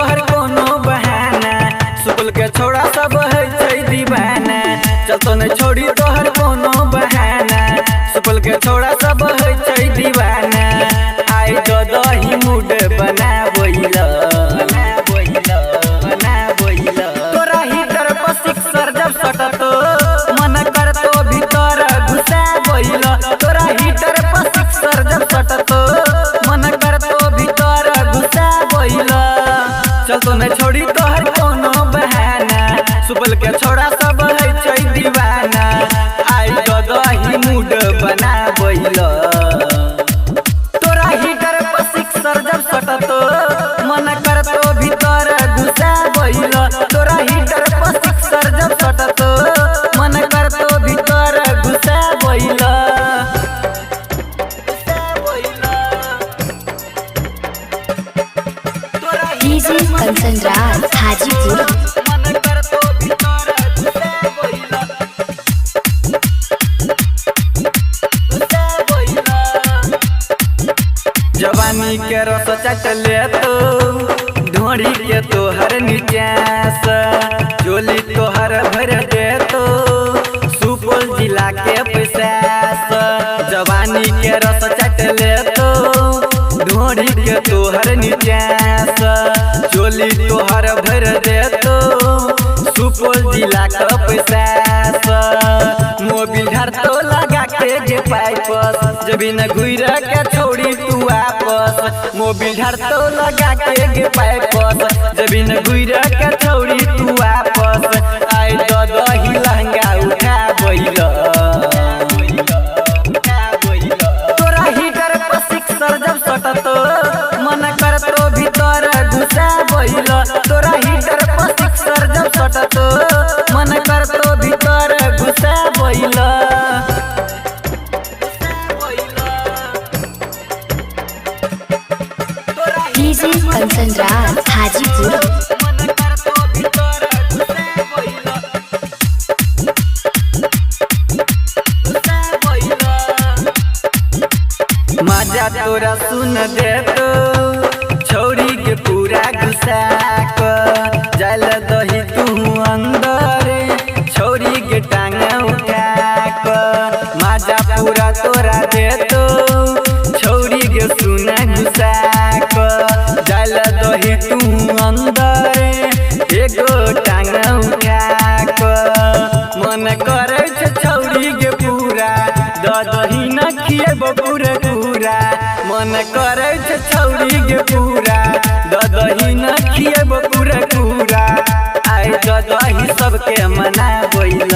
तोहर कोनो बहाना। सुपौल के छोड़ा सब है छै दीवाना, चलतो नहीं छोड़ी तोहर कोनो बहाना। सुपौल के छोड़ा सब है छै दीवाना। आई तो दही मूड बना बोइल, तोरा हीटर पर सिक्सर जब सटतो मन करतो भीतर घुसा बोइल। तोरा हीटर पर सिक्सर जब सटतो मन करतो भीतर घुसा बोइल। चलतो नहीं छोड़ी तोहर कोनो बहाना, सुपौल के छोड़ा सब है छै दीवाना। आई तो दही मूड बना बोइल, तोरा हीटर पर सिक्सर जब सटतो मन करतो भीतर घुसा बोइल। तोरा हीटर पर सिक्सर जब सटतो मन करतो भीतर घुसा बोइल। डीजे कंचन राज हाजीपुर। मन करतो भीतर घुसा बोइल, घुसा बोइल। जवानी के रस चटले तो ढोरी के तोहर नीचा से, चोली तोहर भर दे तो सुपौल जिला के पैसा से। जवानी के रस चटले तो ढोरी के तोहर नीचा से, चोली तोहर भर दे तो सुपौल जिला के पैसा से। मोबिल ढार तो लगा के जे पाइपस, जबी न घुर के छोड़ी तू आपस। मोबिल ढार तो लगा के गे पाइपस, जबी न घुर के छोड़ी तू आपस। आई तो दही लहंगा उठा बोइल, तोरा हीटर पर सिक्सर जब सटतो मन करतो भीतर घुसा बोइल। तोरा हीटर पर सिक्सर जब सटतो मन करतो भीतर घुसा बोइल। डीजे कंचन राज हाजीपुर। मन करतो भीतर घुसा बोइल, घुसा बोइल। मजा तोरा सुन दे तो छोरी के पूरा घुसा क, जल दही तू अंदर छोरी के टांग उठा क। मजा पूरा तोरा दे तो छोरी के सुन घुसा क, जल दही तू अंदर एगो टांग उठा क। मन करे छै छौरी के पूरा दही न खिएबो पूरा पूरा। मन करे छै छौरी के पूरा दही न खिएबो पूरा पूरा। आई दही सबके मना बोइल,